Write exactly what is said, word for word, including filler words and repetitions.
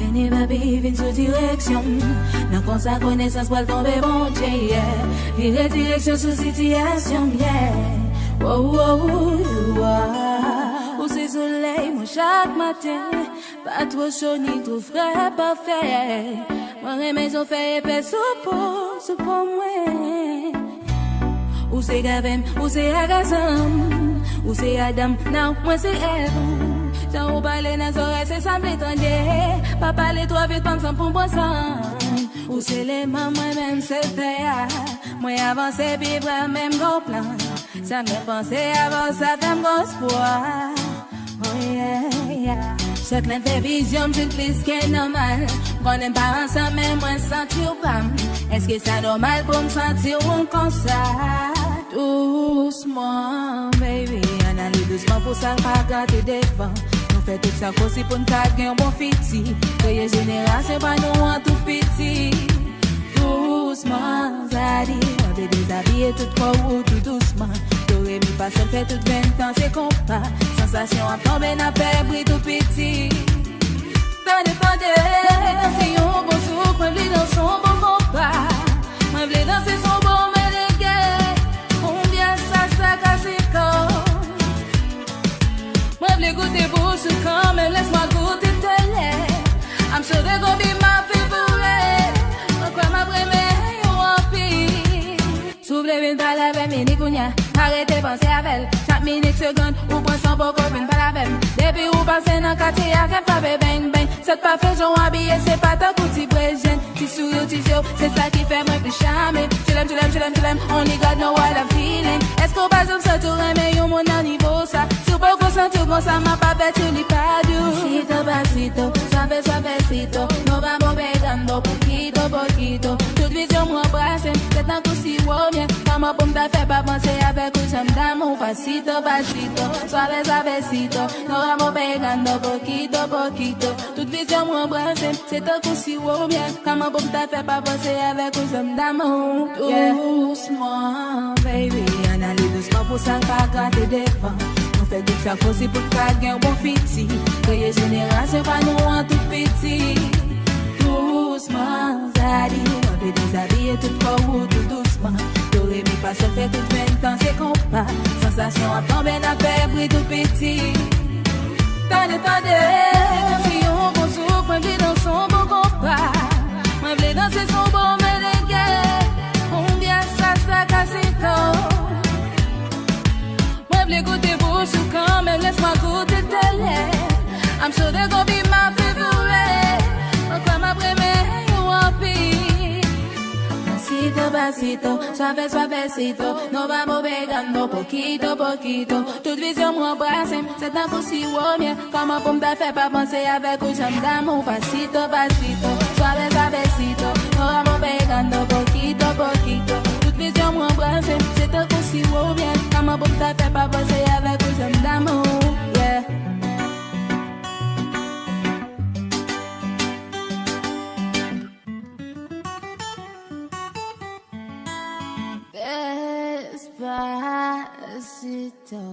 Ni papi vin sou direksyon m. Nan konsa konesans pral tonbe Bondye, yeah. Vire direksyon sou sitiyasyon m, yeah. Wow, wow, wow. Ou se solèy mwen chak maten. Pa two cho ni two frè pafè. Mwen renmen jan w fè epè sou po, sou po mwen. Ou se gaven m, ou se agasan m, ou se Adan m, nan mwen se Èv. Jan ou pale nan zòrèy se sa m vle tande. Pa pale twò vit, pa m san pou m pran san. Ou se leman, mwen menm se fè a. Mwen avanse pi pre, menm gon plan. Sa m gen panse avan sa fè m gon espwa. Oh yeah, yeah. Chak lè m fè vizyon m jwenn plis ke nòmal. M konnen m pa ansanm men mwen santi w pa m. Èske sa nòmal pou m santi w konsa? Dousman, baby, ann ale dousman pou sa pa gate devan. Nou fè tout sa posib pou n ka gen yon bon fiti. Kreye jenerasyon pa nou an tou piti. Dousman, Zaddy, mwen vle dezabiye tout kò ou tou dousman. Do, re, mi, fa, sòl, fè tout ven tan se konpa. Sansasyon ap tonbe, n ap fè bri tou piti. Tande, tande, mwen vle danse yon bon souk, mwen vle danse yon bon konpa. Mwen vle danse sou bon merengue. Konbyen sa, sa ka se kò. Mwen vle goute bouch ou kanmenm, lès mwen goute tèlè. I'm sure they gon' be my favorite. Mwen kwè m ap renmen yo anpil. Si w vle vin pale avè m, vini kounya. Arete panse avè l. Chak minit, segonn, ou pran san poko vin pale avè m. Depi ou pase nan katye a, kè m frape beng, beng. Sèt pa fè jan w abiye, se pa tankou ti brezyen. Ti souri, ti je w, se sa ki fè mwen plis chame. Chilem, chilem, chilem, chilem, only God know what I'm feeling. Èske w pa janm santi w renmen yon moun nan nivo sa? Si w poko santi w konsa, m ap avèti w li pa dous. Pasito, pasito, suave, suavecito. Nos vamos pegando poquito, poquito. Tout vizyon m anbrase m, se tankou siwo mye. Kòman pou m ta fè pa panse avèk ou, jan m damou. Pasito, pasito, suave, suavecito. Nos vamos pegando poquito, poquito. Tout vizyon m anbrase m, se tankou siwo mye. Kòman pou m ta fè pa panse avèk ou, jan m damou. Yeah. Dousman, baby, ann ale dousman pou sa pa gate devan. Nou fè tout sa posib pou n ka gen yon bon fiti. Kreye jenerasyon pa nou an tou piti. Dousman, Zaddy, mwen vle dezabiye tout kò ou tou dousman. Do, re, mi, fa, sòl, fè tout ven tan se konpa. Sansasyon ap tonbe, n ap fè bri tou piti. Tande, tande, danse yon bon souk, mwen vle danse yon bon konpa. Mwen vle danse sou bon merengue. Konbyen sa, sa ka se kò. Mwen vle goute bouch ou kanmenm, lès mwen goute tèlè. I'm sure they gon' be my favorite. Mwen kwè m ap renmen yo anpil. Pasito, pasito, suave, suavecito. Nos vamos pegando poquito, poquito. Tout vizyon m anbrase m, se tankou siwo mye. Kòman pou m ta fè pa panse avèk ou, jan m damou. Pasito, pasito, suave, suavecito. Nos vamos pegando poquito, poquito. Tout vizyon m anbrase m, se tankou siwo mye. Kòman pou m ta fè pa panse avèk ou, jan m damou. Yeah. Despacito.